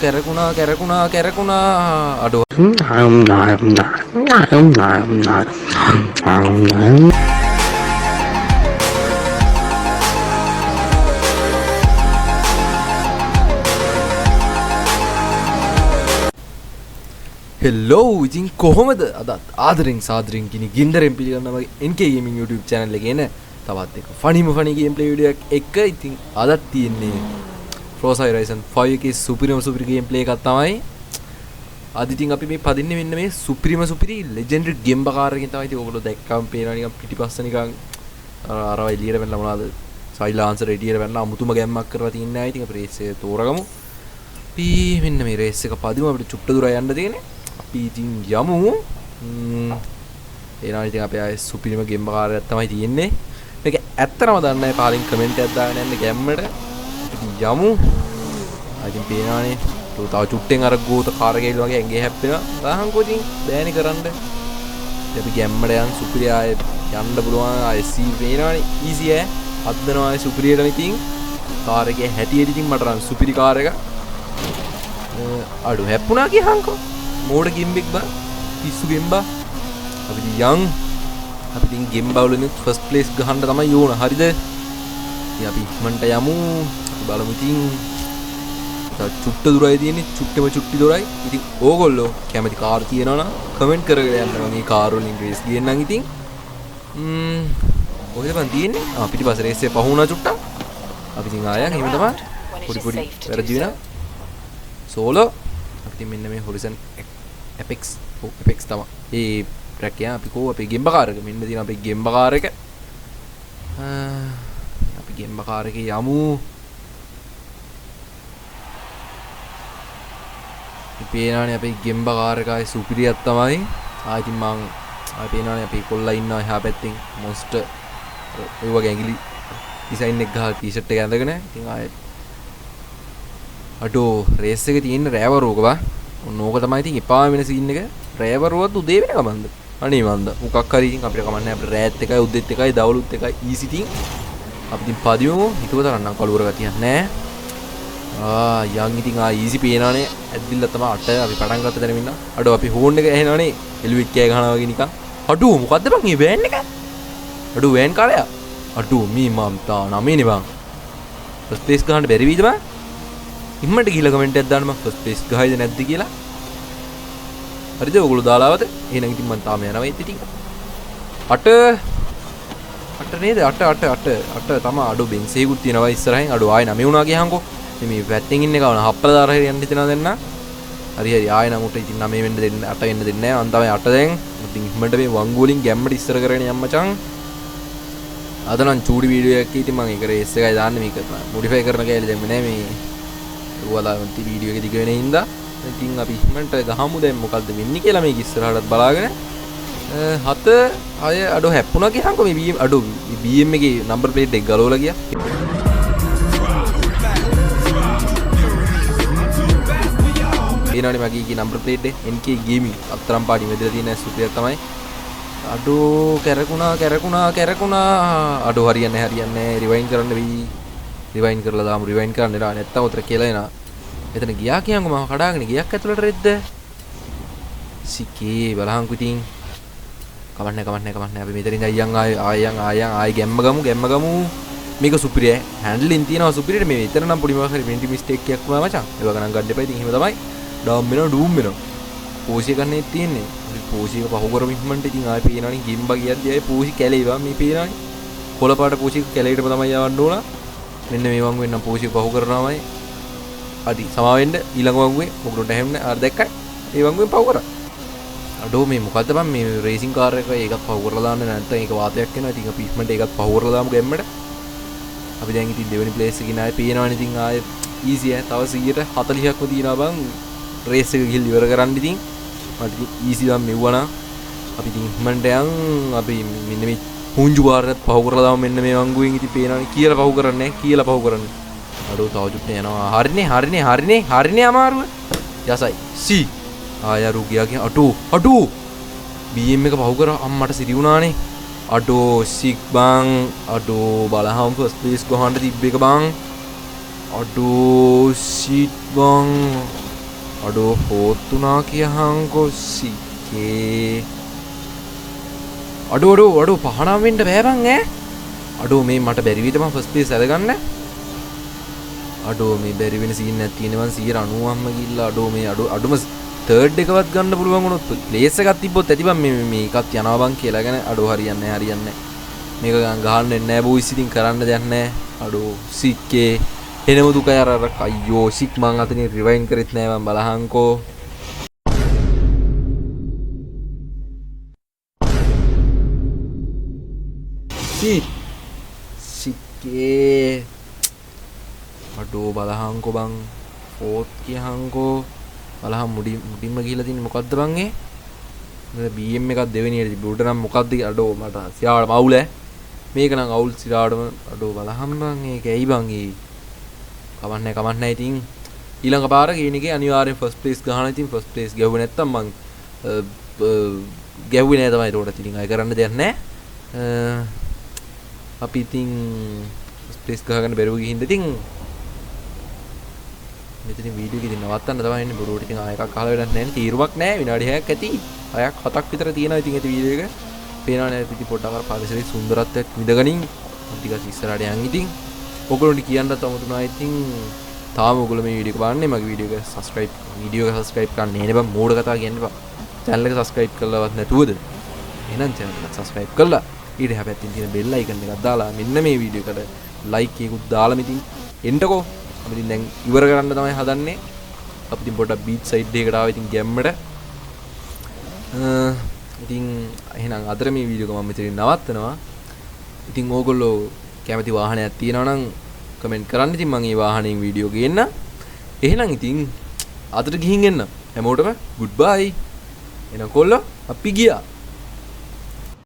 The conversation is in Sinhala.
කැරකුණා කැරකුණා කැරකුණා. අඩෝ. හෙල්ලෝ, ඉතින් කොහොමද? අදත් ආදරෙන් සාදරෙන් ගිනි ගින්දරෙන් පිළිගන්නවා මගේ NK Gaming YouTube channel එකේ එන තවත් එක ෆනිම ෆනි ගේම් ප්ලේ වීඩියෝ එකක් එක්ක. ඉතින් අදත් තියෙන්නේ Forza Horizon 5 එකේ සුපිරිම සුපිරි ගේම් ප්ලේ එකක් තමයි. අද ඉතින් අපි මේ පදින්නේ මෙන්න මේ සුපිරිම සුපිරි ලෙජෙන්ඩරි ගෙම්බ කාර් එකෙන් තමයි. ඉතින් ඔයගොල්ලෝ දැක්කම පේනවා නිකන් පිටිපස්ස නිකන් අර අර එළියට පැනලා මොනවාද සයිලන්සර් එළියට පැනලා අමුතුම ගැම්මක් කරලා තින්නේ නැහැ. ඉතින් අපි රේස් එක තෝරගමු. අපි මෙන්න මේ රේස් එක පදිමු. අපිට චුට්ට දුර යන්න තියෙන්නේ. අපි ඉතින් යමු. එනවා ඉතින් අපේ ආයේ සුපිරිම ගෙම්බ කාර් එකක් තමයි තියෙන්නේ. මේක ඇත්තටම දන්නේ නැහැ, පහලින් කමෙන්ට් එකක් දාගෙන යන්න ගැම්මට. අපි යමු. ආ ඉතින් පේනවනේ. තව චුට්ටෙන් අර ගෝත කාර් එක ඇවිල්ලා වගේ ඇඟේ හැප්පෙනවා. ගහංකෝ ඉතින් බෑනේ කරන්න. ඉතින් අපි ගැම්මට යන් සුපිරි ආයේ යන්න පුළුවන්. ආයේ සී පේනවනේ ඊසි ඈ. හදනවා ආයේ සුපිරියටම ඉතින් කාර් එකේ හැටියට ඉතින් මට නම් සුපිරි කාර් එක. අඩු හැප්පුණා කියහන්කෝ. මෝඩ ගෙම්බෙක් බා. පිස්සු ගෙම්බා. අපි ඉතින් යන්. අපි ඉතින් ගෙම්බා වලින් ෆස්ට් ප්ලේස් ගහන්න තමයි ඕන. හරිද? ඉතින් අපි ඉක්මනට යමු. අපි බලමු ඉතින්. තව චුට්ට දුරයි තියෙන්නේ. චුට්ටෙම චුට්ටි දුරයි. ඉතින් ඕගොල්ලෝ කැමති කාර් තියෙනවා නම් කමෙන්ට් කරගෙන යන්න මම මේ කාර් වලින් රේස් ගේන්නම් ඉතින්. කොහෙද බං තියෙන්නේ? ආ පිටිපස්ස රේස් එක පහ වුණා චුට්ටක්. අපි ඉතින් ආයන් එහෙම තමයි. පොඩි පොඩි වැරදි වෙනවා. සෝලෝ. අපි ඉතින් මෙන්න මේ හොරිසන් ඇපෙක්ස්. ඔව් ඇපෙක්ස් තමයි. ඒ ට්‍රැක් එක අපි කෝ අපේ ගෙම්බ කාර් එක. මෙන්න තියෙන අපේ ගෙම්බ කාර් එක. අපි ගෙම්බ කාර් එකේ යමු. පේනවනේ අපේ ගෙම්බ කාර් එක ආයේ සුපිරියක් තමයි. ආ ඉතින් මං ආ පේනවනේ අපේ කොල්ලා ඉන්නවා එහා පැත්තෙන් මොන්ස්ටර් ඒ වගේ ඇඟිලි ඩිසයින් එක ගහලා ටී-ෂර්ට් එක ඇඳගෙන. ඉතින් ආයේ අඩෝ රේස් එක තියෙන රෑවරුවක බා. ඔන්න ඕක තමයි ඉතින් එපා වෙන සීන් එක. රෑවරුවත් උදේ වෙන ගමන්ද? අනේ මන්ද මොකක් හරි ඉතින් අපිට කමක් නැහැ. අපිට රෑත් එකයි උදේත් එකයි දවලුත් එකයි ඊසි ඉතින්. අපි ඉතින් පදිමු. හිතුව තරම් නම් කළුවර ගතියක් නෑ. ආ යන් ඉතින් ආ ඊසි පේනවනේ. ඇද්දිල්ල තමයි අට අපි පටන් ගත්ත තැනම ඉන්නවා. අඩෝ අපි හෝන් එක ඇහෙනවනේ. එළුවෙක් කෑ ගහනවා වගේ නිකන්. අඩෝ මොකද්ද බං මේ වෑන් එක? අඩෝ වෑන් කාලයා. අඩෝ මේ මම් තා නමේනේ බං. ෆස්ට් ප්ලේස් ගහන්න බැරි වෙයිද බං? ඉම්මට ගිහලා කමෙන්ට් එකක් දාන්න මං ෆස්ට් ප්ලේස් ගහයිද නැද්ද කියලා. හරිද ඔයගොල්ලෝ දාලාවද? එහෙනම් ඉතින් මං තාම යනවා ඒත් ඉතින්. අට අට නේද? අට අට අට අට තමයි. අඩෝ බෙන්සේකුත් තියෙනවා ඉස්සරහින්. අඩෝ ආයේ නමේ වුණා කියහන්කෝ. මේ පැත්තෙන් ඉන්න එකව හප්පලා දාලා හරි යන්න හිතෙනවා දැන් නම්. හරි හරි ආයේ නම් උට ඉතින් නමේ වෙන්න දෙන්න අට වෙන්න දෙන්නේ නෑ. මං තමයි අට දැන්. ඉතින් ඉක්මනට මේ වංගු වලින් ගැම්මට ඉස්සර කරගෙන යන්න මචං. අද නම් චූඩි වීඩියෝ එකක් ඉතින් මං ඒක රේස් එකයි දාන්නේ. මේක මොඩිෆයි කරන කෑලි දැම්මේ නෑ මේ. ඔයාලා ඉතින් වීඩියෝ එක දිග වෙන හින්දා. ඉතින් අපි ඉක්මනට ගහමු දැන් මොකද්ද වෙන්නේ කියලා මේක ඉස්සරහටත් බලාගෙන. 7 6 අඩෝ හැප්පුණා කියහන්කෝ මේ BM අඩෝ BM එකේ නම්බර් ප්ලේට් එක ගලවලා ගියා. පේනවනේ මගේ කී නම්බර් ප්ලේට් එක NK Gaming අත්තරම් පාටින් වැදලා තියෙන සුපිරියක් තමයි. අඩෝ කැරකුණා කැරකුණා කැරකුණා. අඩෝ හරියන්නේ හරියන්නේ රිවයින්ඩ් කරන්න වෙයි. රිවයින්ඩ් කරලා දාමු. රිවයින්ඩ් කරන්න එලා නැත්තම් උතර කියලා එනවා. එතන ගියා කියන්කෝ මම කඩාගෙන ගියක් ඇතුළට රෙද්ද. සිකේ බලහන්කෝ ඉතින්. කමන්නේ කමන්නේ කමන්නේ අපි මෙතන ඉඳන් යන් ආයේ ආයෙ යන් ආයෙ යන් ආයෙ ගැම්ම ගමු ගැම්ම ගමු. මේක සුපිරිය ඈ. හැන්ඩ්ලින් තියෙනවා සුපිරියට. මේ එතන නම් පොඩි මොකක් හරි මෙන්ටි මිස්ටේක් එකක් වුණා මචං. ඒව ගණන් ගන්න එපා. ඉතින් එහෙම තමයි. ඩවුන් වෙනවා ඩූම් වෙනවා. පෝසි එක ගන්න තියෙන්නේ. අපි පෝසි එක පහු කරමු ඉක්මනට. ඉතින් ආයෙ පේනවනේ ගෙම්බා කියද්දි ආයෙ පෝසි කැලේ බං මේ පේනවනේ. කොළ පාට පෝසි එක කැලේටම තමයි යවන්න ඕන. මෙන්න මේ වංගුවෙන් නම් පෝසි එක පහු කරනවාමයි. හරි සමා වෙන්න ඊළඟ වංගුවේ මොකටද හැමනේ අර දැක්කයි. ඒ වංගුවෙන් පහු කරා. අඩෝ මේ මොකද්ද බං මේ රේසින් කාර් එක ඒකත් පහු කරලා දාන්න නැත්නම් ඒක වාතයක් එනවා. ඉතින් අපි ඉක්මනට ඒකත් පහු කරලා දාමු ගැම්මට. අපි දැන් ඉතින් දෙවෙනි ප්ලේස් එකේ ආයේ පේනවනේ ඉතින් ආයේ ඊසි ඈ. තව 140ක්ම තියෙනවා බං රේස් එක ගිහින් ඉවර කරන්න. ඉතින් මට ඉතින් ඊසි බං මෙව්වනා. අපි ඉතින් ඉක්මනට යන් අපි මෙන්න මේ හුංජු කාර් එකත් පහු කරලා දාමු මෙන්න මේ වංගුවෙන්. ඉතින් පේනවනේ කියලා පහු කරන්නේ කියලා පහු කරන්නේ. අඩෝ තව චුට්ටක් යනවා. හරිනේ හරිනේ හරිනේ හරිනේ අමාරුව. යසයි සී ආය අරු ගියා කිය. අඩෝ අඩෝ BM එක පහු කරා අම්මට සිරි වුණානේ. අඩෝ සික් බං. අඩෝ බලහම් ෆස්ට් ප්ලේස් ගහන්න තිබ්බ එක බං. අඩෝ ෂිට් බං. අඩෝ ෆෝත් වුණා කියහන්කෝ සිකේ. අඩෝ අඩෝ අඩෝ පහනම් වෙන්න බෑ බං ඈ. අඩෝ මේ මට බැරි වෙයිද මං ෆස්ට් ප්ලේස් අරගන්න? අඩෝ මේ බැරි වෙන සීන් එකක් තියෙනවා මං 190ක්ම ගිහිල්ලා. අඩෝ මේ අඩෝ අඩුම තර්ඩ් එකවත් ගන්න පුළුවන් වුණොත් ප්ලේස් එකක් තිබ්බොත් ඇති බං. මේ මේ එකත් යනවා බං කියලා ගැන. අඩෝ හරියන්නේ නැහැ හරියන්නේ නැහැ. මේක ගන්න ගහන්න එන්නේ නැහැ බෝයිස්. ඉතින් කරන්න දෙයක් නැහැ. අඩෝ සික්කේ එනම දුක අර අර අයියෝ සික් මං අතනින් රිවයින්ඩ් කරෙත් නෑ මං බලහන්කෝ. සික්කේ අඩෝ බලහන්කෝ බං. ෆෝත් කියහන්කෝ. බලහන් මුඩින්ම ගිහිල්ලා තින්නේ මොකද්ද බං ඒ? මේ BM එකක් දෙවෙනියට තිබ්බ. උඩ නම් මොකද්ද අඩෝ මට සිරාටම අවුල ඈ. මේක නම් අවුල් සිරාටම. අඩෝ බලහන් බං ඒක ඇයි බං ඒ? කමන්නේ කමන්නේ ඉතින් ඊළඟ පාර කියන එකේ අනිවාර්යෙන් ෆස්ට් ප්ලේස් ගහන. ඉතින් ෆස්ට් ප්ලේස් ගැහුවේ නැත්තම් මං ගැහුවේ නෑ තමයි. ඒකට ඉතින් අය කරන්න දෙයක් නෑ. අපි ඉතින් ෆස්ට් ප්ලේස් ගහගන්න බැරුව ගිහින්ද ඉතින් මෙතනින් වීඩියෝ එක ඉතින් නවත්තන්න තමයි ඉන්නේ. බොරුවට ඉතින් ආයෙ එකක් අහලා වැඩක් නෑනේ. තීරුවක් නෑ. විනාඩි 6ක් ඇති. 6ක් 7ක් විතර තියෙනවා ඉතින් ඇති වීඩියෝ එක. පේනවා නේද ඉතින් පොඩ්ඩක් අර පරිසරයේ සුන්දරත්වයක් විඳගනින්. ටිකක් ඉස්සරහට යන් ඉතින්. ඔයගොල්ලන්ට කියන්නත් අමතුණා ඉතින් තාම ඔයගොල්ලෝ මේ වීඩියෝ එක බලන්නේ මගේ වීඩියෝ එක සබ්ස්ක්‍රයිබ් වීඩියෝ එක සබ්ස්ක්‍රයිබ් කරන්න නෑ නේ බං. මෝඩ කතා කියන්න එපා. චැනල් එක සබ්ස්ක්‍රයිබ් කරලවත් නැතුවද? එහෙනම් චැනල් එක සබ්ස්ක්‍රයිබ් කරලා ඊට එහා පැත්තෙන් තියෙන බෙල් අයිකන් එකක් දාලා මෙන්න මේ වීඩියෝ එකට ලයික් එකකුත් දාලා ඉතින් එන්නකෝ. අපි ඉතින් දැන් ඉවර කරන්න තමයි හදන්නේ. අපි ඉතින් පොඩ්ඩක් බීච් සයිඩ් එකකට ආවා ඉතින් ගැම්මට. ඉතින් එහෙනම් අදට මේ වීඩියෝ එක මම මෙතනින් නවත්තනවා. ඉතින් ඕගොල්ලෝ කැමති වාහනයක් තියෙනවා නම් කමෙන්ට් කරන්න. ඉතින් මම ඒ වාහනයෙන් වීඩියෝ ගේන්න. එහෙනම් ඉතින් අදට ගිහින් එන්න. හැමෝටම ගුඩ් බයි. එහෙනම් කොල්ලෝ අපි ගියා.